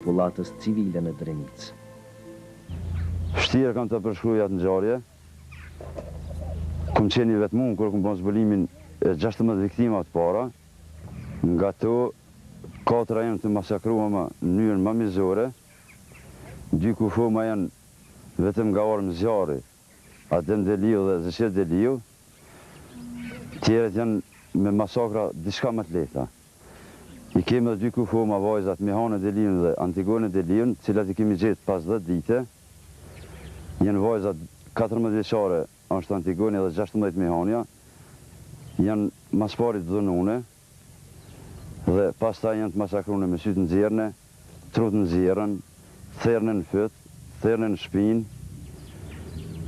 Popullatës civile në Drenicë. Vështirë kam ta përshkruaj atë ngjarje. Kom qenë i vetmun kur kom bo zbulimin e 16 viktimave të para. Nga to, katra janë të masakruama në mënyrën më mizore, dy kufoma janë vetëm nga armë zjarri, Adem Deliu dhe Zeqir Deliu, tjerët janë me masakra diçka më të lehta. I kemi edhe dy kufoma vajzat Mihane Deliun dhe Antigone Deliun, të cilat i kemi gjetë pas 10 dite. Janë vajzat 14 vjeçare është Antigoni dhe 16 Mihanja. Janë mas pari të dhunune dhe pastaj janë të masakrune me sytë nxjerrne, trutë nxjerrën, therne në fyt, therne në shpinë.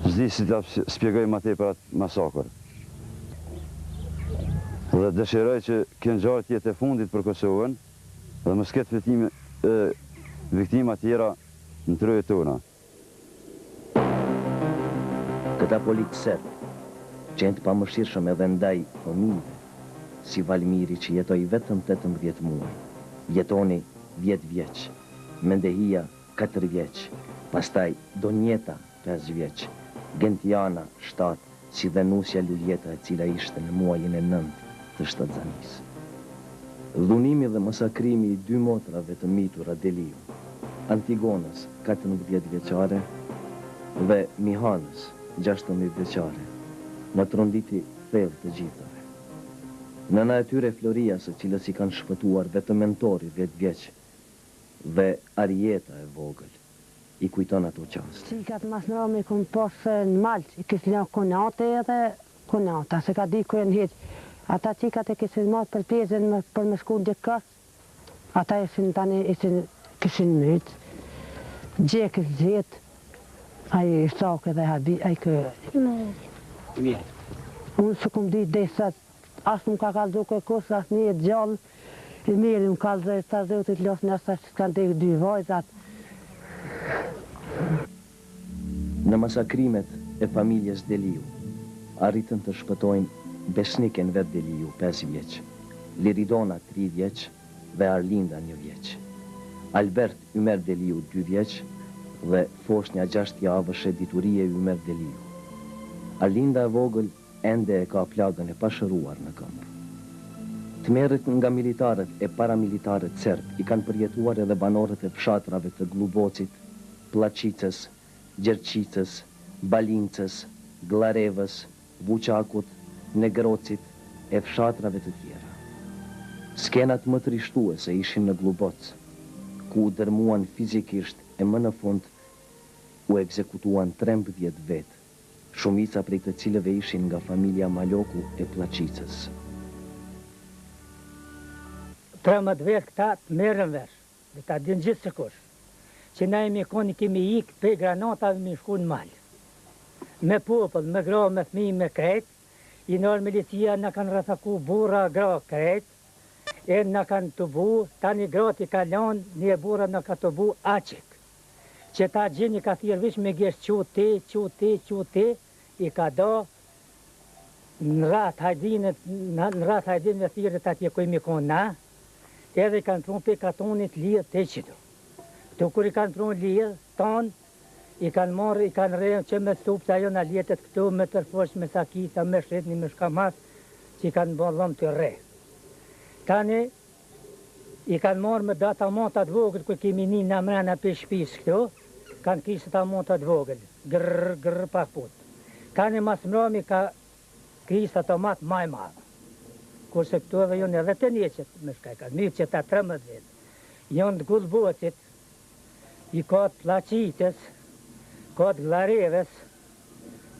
S'di si ta spjegoj ma tepër atë masakër. Dhe dëshiroj që kjo ngjarje të jetë e fundit për Kosovën dhe mos ketë fitime e viktima tjera në trojet tona. Këta policë serbë qenë të pamëshirshëm edhe ndaj fëmijëve, si Valmiri që jetoi vetëm 18 muaj, Jetoni 10 vjeç, Mendehia 4 vjeç, pastaj Donjeta 5 vjeç, Gentiana 7, si dhe nusja Luljeta e cila ishte në muajin e nëntë të shtatzanisë. Dhunimi dhe masakrimi i dy motrave të mitura Deliu, Antigonës 14 vjeçare dhe Mihanës 16 vjeçare, na tronditi thellë të gjithëve. Nëna e tyre Floria së cilës i kanë shpëtuar vetëm Mentori 10 vjeç dhe Arieta e vogël, i kujton ato çaste. Qikat mas mrami i kom pas në mal, i kish lënë kunate edhe kunata, se ka di ku janë hiq. Ata qikat e kishin marrë për tezën për me shku dikës, ata ishin tani ishin kishin myt. Gje kish gjetë, ai Isake dhe Habi, ai kë... Mirë. Unë s'e kom ditë deri sot, as më ka kallzu kërkush, as një jetë gjallë, i miri më kallzoi, tha Zotit loftë nërsa që t'kanë dek dy vajzat. Në masakrimet e familjes Deliu, arritën të shpëtojnë Besnik Enver Deliu, 5 vjeç, Liridona 3 vjeç dhe Arlinda 1 vjeç. Albert Ymer Deliu 2 vjeç dhe foshnja 6 javëshe Diturie Ymer Deliu. Arlinda e vogël ende e ka plagën e pashëruar në këmbë. Tmerret nga militarët e paramilitarët serbë i kanë përjetuar edhe banorët e fshatrave të Gllubocit, Pllaçicës, Gjerqicës, Balincës, Gllarevës, Vuçakut, Negrocit e fshatrave të tjera. Skenat më trishtuese ishin në Glluboc, ku u dërmuan fizikisht e më në fund u ekzekutuan 13 vetë, shumica prej të cilëve ishin nga familja Maloku e Pllaçicës. 13 vetë këta të merren vesh, dhe ta din gjithsekush, që na jemi konë kemi ik prej granatave me shku në mal. Me popull, me gra, me fëmijë, me krejt, i nërë milicia na kanë rrethaku burra, gra, krejt, e na kanë tubu, tani gratë i ka lanë, një burra na ka tubu açik. Që ta gjeni ka thirrë veç me gisht qu ti, qu ti, qu ti, i ka do në rrath hajdinët, në rrath hajdinëve thirrët atje ku jemi konë na, edhe i kanë pru pe katunit lidh te qitu. Këtu kur i kanë pru lidh, tonë, i kanë marrë, i kanë rreh që me stupca ajo na letet këtu me tërfoq, me sakica, me shitni, me shkamas, që i kanë bo dhëmë të rreh. Tani, I kanë marrë me do automata të vogël ku kemi ni na mrena prej shtëpisë këtu, kanë krisë automata të vogël, grrr grrr pa kput. Tani mas mrami ka krisë automat ma i madh. Kurse këtu edhe janë edhe të njeqet, me shka i kanë mytë qeta 13 vetë. Janë të Gullbocit, i ka të Pllaçitës, ka të Gllarevës,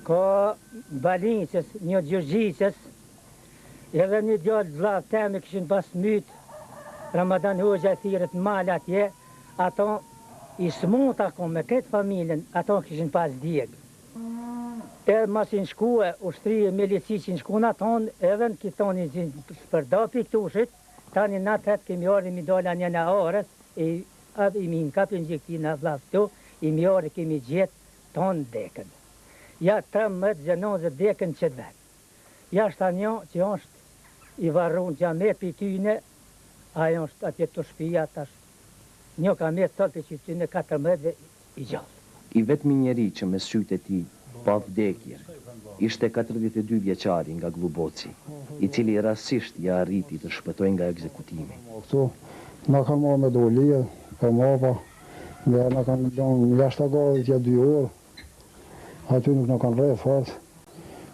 ka Balinqës, një Gjyrgjicës, edhe një djalë vlla tem e kishin pas myt, Ramadan Hoxha i thirret në mal atje, ato i smut ako me këtë familjen, ato kishin pas djeg. Edhe mas i në shkue, ushtri e milici që në shku në tonë, edhe në kitoni që në shpërda piktushit, tani në atë kemi ardhë mi dola një në orës, e i mi në kapin gjektina vlla këtu, i mi ardhë kemi gjetë tonë dekën. Ja 13 xhenaze dekën qëtë vend. Jashta një që është i varrun xhamet i tyne, ajo është atje të shtëpia tash. Një ka met sot prej qytyne 14 i gjallë. I vetmi njeri që me sytë e tij pa vdekjen, ishte 42 vjeçari nga Glluboci, i cili rastësisht ia arriti të shpëtojë nga ekzekutimi. Këtu na kanë marrë me dorë lirë, për mrapa, njerë na kanë lënë jashtë gardhit ja dy orë, aty nuk na kanë rreh fort,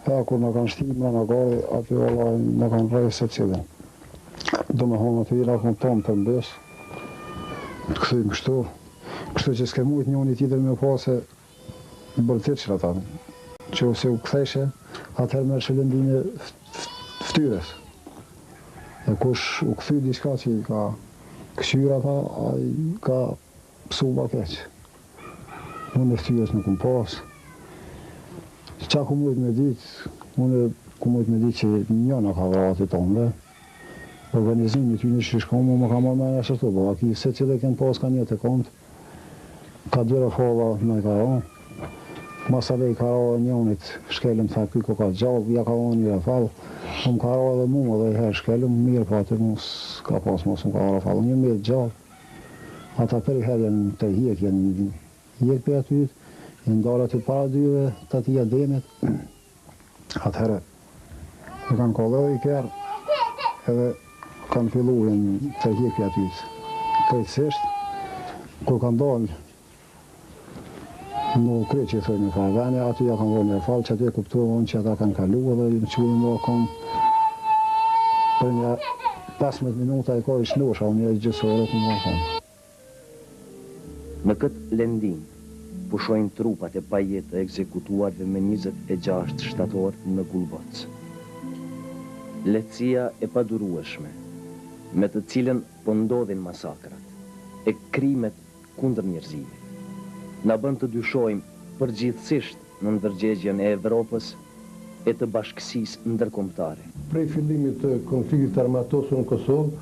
edhe kur na kanë shti mrena gardhit, aty vallahi na kanë rreh secilin. Domethonë aty jena kon tonë përmbys, të kthym kështu, kështu që s'ke mujt njoni tjetrin me pa se bërtitshin ata, që ose u kthejshe, atëherë merrshe lëndime ftyrës. E kush u kthy diçka që i ka kqyr ata, ai ka pësu ma keq. Unë ftyrës nuk kom pas. Qa ku mujt me dit, unë ku mujt me dit që njëna ka vra aty tonëve. Organizimi ty një që shko, mu më ka marrë menja qashtu, po aki secili kem pas ka një të komt, ka dy rafalla na i ka ra, masanej i ka ra njonit shkelëm tha ky ko ka gjallë, ja ka dhënë një rafall, po më ka ra edhe mu edhe i herë shkelëm, mirë po aty mu s'ka pas mos më ka ra rafall, një met gjallë, ata për i herë janë tërhjek, janë hjek prej aty, janë dalë aty para dyve të atij Ademit, Atëherë, e kanë kallë edhe i kerr, edhe kanë fillu janë tërhjek prej aty krejtësisht, kur kanë dalë në kryq që i thojnë në farë veni, aty ja kanë dhënë një rafal, që aty e kuptova unë që ata kanë kalu edhe jam çu jam ra kom për një 15 minuta e ka i shnosha, unë një gjysë ore kom ra kom. Në këtë lendinë pushojnë trupat e pajetë të ekzekutuarve me 26 shtator në Gulboc. Lehtësia e padurueshme me të cilën po ndodhin masakrat e krimet kundër njerëzimit, na bën të dyshojmë përgjithësisht në ndërgjegjen e Evropës e të bashkësisë ndërkombëtare. Prej fillimit të konfliktit të armatosur në Kosovë,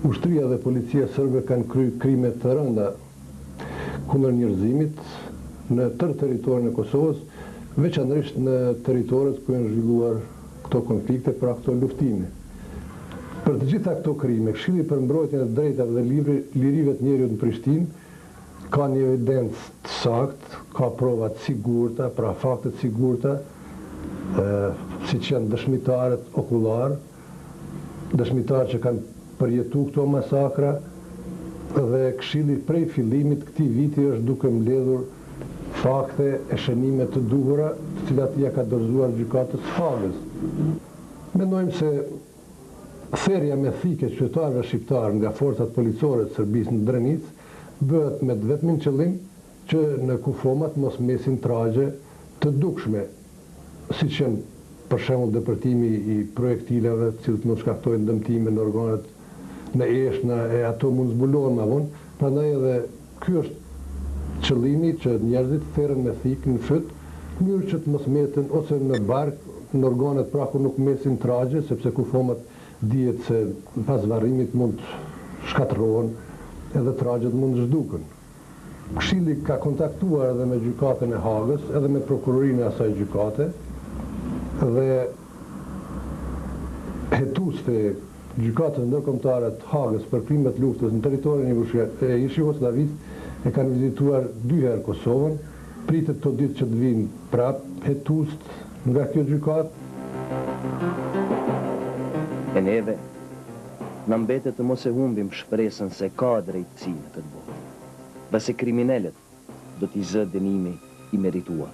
ushtria dhe policia sërbe kanë kry krime të rënda kundër njerëzimit në tërë territorin e Kosovës, veçanërisht në territoret ku janë zhvilluar këto konflikte, pra këto luftime. Për të gjitha këto krime, Këshilli për Mbrojtjen e të Drejtave dhe Lirive të Njeriut në Prishtinë Ka një evidencë të saktë, ka prova të sigurta, pra fakte të sigurta, siç janë dëshmitarët okularë, dëshmitarë që kanë përjetu këto masakra dhe Këshilli prej fillimit të këtij viti është duke mbledhur fakte e shënime të duhura, të cilat ia ka dorëzuar Gjykatës së Hagës. Mendojmë se Therja me thikë e qytetarëve shqiptarë nga forcat policore të Serbisë në Drenicë bëhet me të vetmin qëllim që në kufomat mos mesin tragje të dukshme, siç janë për shembull depërtimi i projektilave, të cilët mund të shkaktojnë dëmtime në organet në eshna e ato mund të zbulohen ma vonë, prandaj edhe ky është qëllimi që njerëzit theren me thikë në fyt, në mënyrë që të mos meten ose në bark, në organet pra ku nuk mesin tragje, sepse kufomat dihet se pas varrimit mund të shkatërrohen edhe tragjet mund të zhduken. Këshilli ka kontaktuar edhe me Gjykatën e Hagës, edhe me prokurorinë e asaj gjykate dhe hetuesit e Gjykatës Ndërkombëtare të Hagës për Krime të Luftës në territorin e ish-Jugosllavisë e kanë vizituar dy herë Kosovën, pritet këto ditë që të vijnë prapë hetuesit nga kjo gjykatë. E neve, na mbetet të mos e humbim shpresën se ka drejtësi në këtë botë dhe se kriminelët do t'i zë dënimi i merituar.